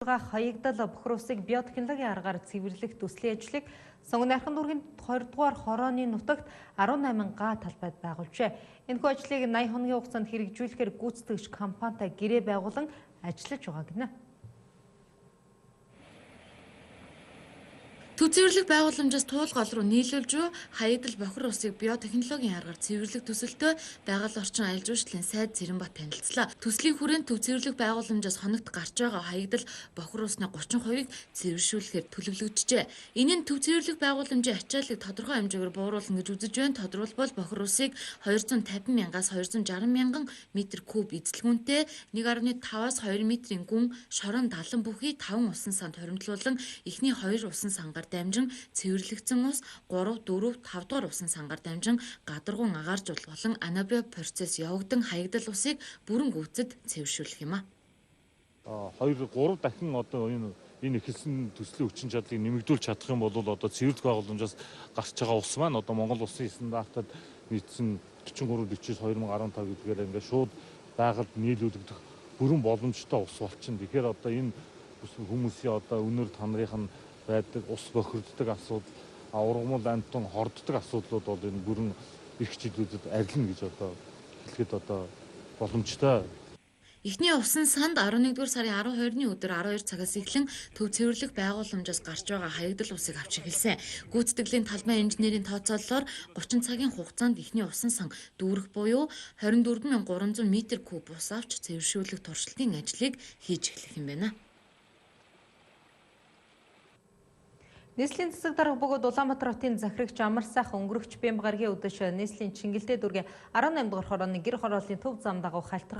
туулгаа хаягдал бохир усыг биотехнологийн аргаар цэвэрлэх төслийн ажлыг Сонгон дүүргийн 20 дугаар хорооны нутагт 18 га талбайд байгуулжээ. Энэхүү ажлыг 80 хоногийн хугацаанд хэрэгжүүлэхээр гүйцэтгэгч компанитай гэрээ байгуулан ажиллаж байгаа гинэ. Төв цэвэрлэх байгууламжаас Туулга гол руу нийлүүлж буй хаягдал бохир усыг биотехнологийн аргаар цэвэрлэх төсөлтөй байгаль орчин аялал жуулчлалын сайд Цэрэнбат танилцлаа. Төслийн хүрээнд төв цэвэрлэх байгууламжаас хоногт гарч байгаа хаягдал бохир усны 30%-ийг цэвэршүүлэхээр төлөвлөгдөжээ. Энэ нь төв цэвэрлэх байгууламжийн ачааллыг тодорхой хэмжээгээр бууруулна гэж үзэж байна. Тодорхойлбол бохир усыг 250 мянгаас 260 мянган метр куб эзэлхүүнтэй 1.5-аас 2 метрийн гүн шорон далан бүхий 5 усан санд хоримтлуулан эхний 2 усан сангаар дамжин цэвэрлэгдсэн ус 3, 4, 5 дугаар усан сангаар дамжин гадаргуун агааржуулах болон анабио процесс явагдан хаягдал усыг бүрэн гүйцэд цэвэршүүлэх юм а. 2, 3 дахин одоо энэ эхэлсэн төслийн хүчин чадлыг нэмэгдүүлж чадах юм бол одоо цэвэрлэх байгууламжаас гарч байгаа ус маань одоо Монгол улсын стандартад нийцсэн 43 49 2015 гэдгээр ингээд шууд байгальд нийлүүлэгдэх бүрэн боломжтой ус болчихно. Тэгэхээр одоо энэ хүмүүсийн одоо өнөр танрынх нь байдаг ус бохирддаг асуудал, ургамал амьтан хорддог асуудлууд бол энэ бүрэн эрх чиглүүдэд арилна гэж одоо хэлэхэд одоо боломжтой. Эхний усан санд 11-р сарын 12-ны өдөр 12 цагаас эхлэн төв цэвэрлэх байгууламжаас гарч байгаа хаягдал усыг авч эхэлсэн. Гүйцэтгэлийн талбай инженерийн тооцоололоор 30 цагийн хугацаанд эхний усан сан дүүрэх буюу 24300 метр куб ус авч цэвэршүүлэх туршилтын ажлыг хийж эхлэх юм байна. Нийслэлийн засаг дарга бөгөөд Улаанбаатар хотын захирагч Амар сайхан өнгөрөгч Бямба гарагийн үдэш нийслэлийн Чингэлтэй дүүргийн 18 дугаар хорооны гэр хорооллын төв зам дагуу халтар